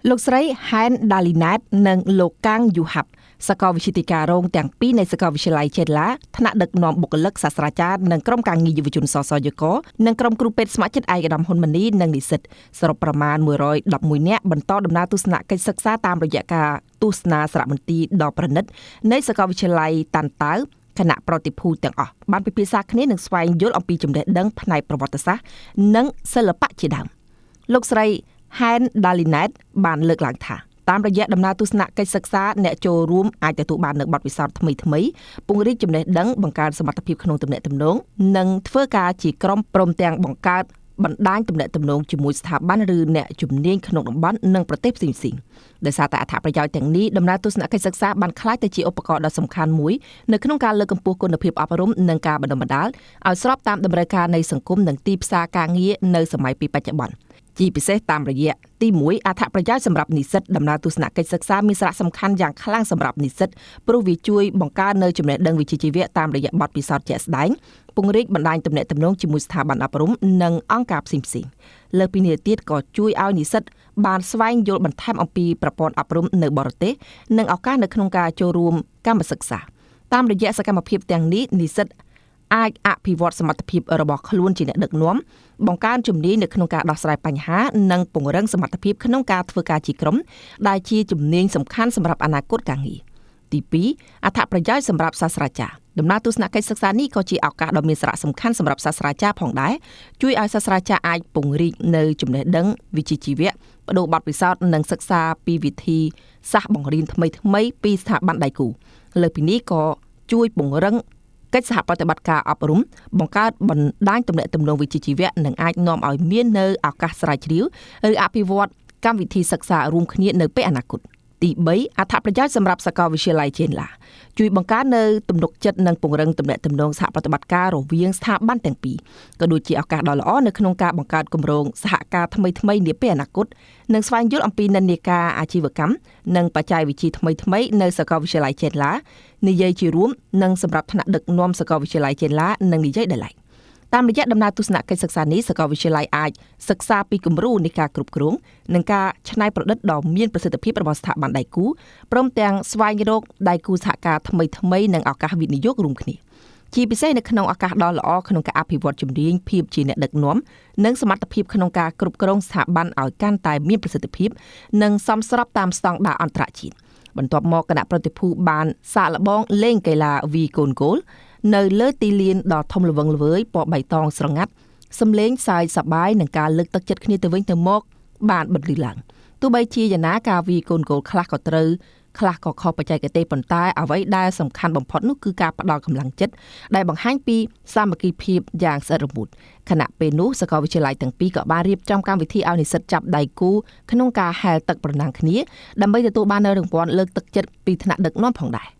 លោកស្រីហែនដាលីណែតនិងលោកកាងយូហាប់សាកលវិទ្យាធិការរងទាំងពីរនៃសាកលវិទ្យាល័យចេនឡាថ្នាក់ដឹកនាំបុគ្គលិកសាស្ត្រាចារ្យនិងក្រុមការងារយុវជនសសយកនិងក្រុមគ្រូពេទ្យស្ម័គ្រចិត្តឯកឧត្តមហ៊ុនម៉ាណីនិងនិស្សិតសរុបប្រមាណ111នាក់បន្តដំណើរទស្សនកិច្ចសិក្សាតាមរយៈការទស្សនាសារមន្ទីរដ៏ប្រណិតនៃសាកលវិទ្យាល័យតាន់តាវគណៈប្រតិភូទាំងអស់បានពិភាក្សាគ្នានិងស្វែងយល់អំពីចំណេះដឹងផ្នែកប្រវត្តិសាស្ត្រនិងសិល្បៈជាដើមលោកស្រីហែនដាលីណែតបានលើកឡើងថាតាមរយៈដំណើរទស្សនកិច្ចសិក្សាអ្នកចូលរួមអាចទទួលបាននូវបទពិសោធន៍ថ្មីៗពង្រីកចំណេះដឹងបង្កើនសមត្ថភាពក្នុងទំនាក់ទំនងនិងធ្វើការជាក្រុមព្រមទាំងបង្កើតបណ្ដាញទំនាក់ទំនងជាមួយស្ថាប័នឬអ្នកជំនាញក្នុងតំបន់និងប្រទេសផ្សេងៗដោយសារតែអត្ថប្រយោជន៍ទាំងនេះដំណើរទស្សនកិច្ចសិក្សាបានក្លាយទៅជាឧបករណ៍ដ៏សំខាន់មួយនៅក្នុងការលើកកម្ពស់គុណភាពអប់រំនិងការបណ្ដុះបណ្ដាលឲ្យស្របតាមតម្រូវការនៃសង្គមនិងទីផ្សារការងារនៅសម័យពេលបច្ចុប្បន្នជាពិសេសតាមរយៈទី1អត្ថប្រយោជន៍សម្រាប់និស្សិតដំណើរទស្សនកិច្ចសិក្សាមានសារៈសំខាន់យ៉ាងខ្លាំងសម្រាប់និស្សិតព្រោះវាជួយបង្កើននូវចំណេះដឹងវិជ្ជាជីវៈតាមរយៈបទពិសោធន៍ជាក់ស្ដែងពង្រីកបណ្ដាញទំនាក់ទំនងជាមួយស្ថាប័នអប់រំនិងអង្គការផ្សេងៗលើសពីនេះទៀតក៏ជួយឲ្យនិស្សិតបានស្វែងយល់បន្ថែមអំពីប្រព័ន្ធអប់រំនៅបរទេសនិងឱកាសនៅក្នុងការចូលរួមកម្មសិក្សាតាមរយៈសកម្មភាពទាំងនេះនិស្សិតអាចអភិវឌ្ឍសមត្ថភាពរបស់ខ្លួនជាអ្នកដឹកនាំបង្កើនជំនាញនៅក្នុងការដោះស្រាយបញ្ហានិងពង្រឹងសមត្ថភាពក្នុងការធ្វើការជាក្រុមដែលជាជំនាញសំខាន់សម្រាប់អនាគតការងារទី2អត្ថប្រយោជន៍សម្រាប់សាស្ត្រាចារ្យដំណើរទស្សនកិច្ចសិក្សានេះក៏ជាឱកាសដ៏មានសារៈសំខាន់សម្រាប់សាស្ត្រាចារ្យផងដែរជួយឲ្យសាស្ត្រាចារ្យអាចពង្រីកនៅចំណេះដឹងវិជ្ជាជីវៈប្ដូរបទពិសោធន៍និងសិក្សាពីវិធីសាស្ត្របង្រៀនថ្មីៗពីស្ថាប័នដៃគូលើសពីនេះក៏ជួយពង្រឹងកិច្ចសហប្រតិបត្តិការអប់រំបង្កើតបណ្ដាញទំនាក់ទំនងវិជ្ជាជីវៈនិងអាចនាំឲ្យមាននូវឱកាសស្រាវជ្រាវឬអភិវឌ្ឍកម្មវិធីសិក្សារួមគ្នានៅពេលអនាគតទី3អត្ថប្រយោជន៍សម្រាប់សាកលវិទ្យាល័យចេនឡាជួយបង្កើននូវទំនុកចិត្តនិងពង្រឹងទំនាក់ទំនងសហប្រតិបត្តិការរវាងស្ថាប័នទាំងពីរក៏ដូចជាឱកាសដ៏ល្អនៅក្នុងការបង្កើតគម្រោងសហការថ្មីៗនាពេលអនាគតនិងស្វែងយល់អំពីនិន្នាការអាជីវកម្មនិងបច្ចេកវិទ្យាថ្មីៗនៅសាកលវិទ្យាល័យចេនឡានិយាយជារួមនិងសម្រាប់ថ្នាក់ដឹកនាំសាកលវិទ្យាល័យចេនឡានិងនិយាយដោយឡែកតាមរយៈដំណើរទស្សនកិច្ចសិក្សានេះសាកលវិទ្យាល័យអាចសិក្សាពីគំរូនៃការគ្រប់គ្រងនិងការច្នៃប្រឌិតដ៏មានប្រសិទ្ធភាពរបស់ស្ថាប័នដៃគូព្រមទាំងស្វែងរកដៃគូសហការថ្មីៗនិងឱកាសវិនិយោគរួមគ្នាជាពិសេសនៅក្នុងឱកាសដ៏ល្អក្នុងការអភិវឌ្ឍជំនាញភាពជាអ្នកដឹកនាំនិងសមត្ថភាពក្នុងការគ្រប់គ្រងស្ថាប័នឲ្យកាន់តែមានប្រសិទ្ធភាពនិងសមស្របតាមស្តង់ដារអន្តរជាតិបន្ទាប់មកគណៈប្រតិភូបានសាកល្បងលេងកីឡាវីកូនគោលនៅលើទីលានដ៏ធំល្វឹងល្វើយពណ៌បៃតងស្រងាត់សំឡេងសើចសប្បាយនិងការលើកទឹកចិត្តគ្នាទៅវិញទៅមកបានបន្លឺឡើងទោះបីជាយ៉ាងណាការវីកូនគោលខ្លះក៏ត្រូវខ្លះក៏ខុសបច្ចេកទេសប៉ុន្តែអ្វីដែលសំខាន់បំផុតនោះគឺការផ្ដល់កម្លាំងចិត្តដែលបង្ហាញពីសាមគ្គីភាពយ៉ាងស្អិតរមួតខណៈពេលនោះសាកលវិទ្យាល័យទាំងពីរក៏បានរៀបចំកម្មវិធីឲ្យនិស្សិតចាប់ដៃគូក្នុងការហែលទឹកប្រណាំងគ្នាដើម្បីទទួលបាននូវរង្វាន់លើកទឹកចិត្តពីថ្នាក់ដឹកនាំផងដែរ។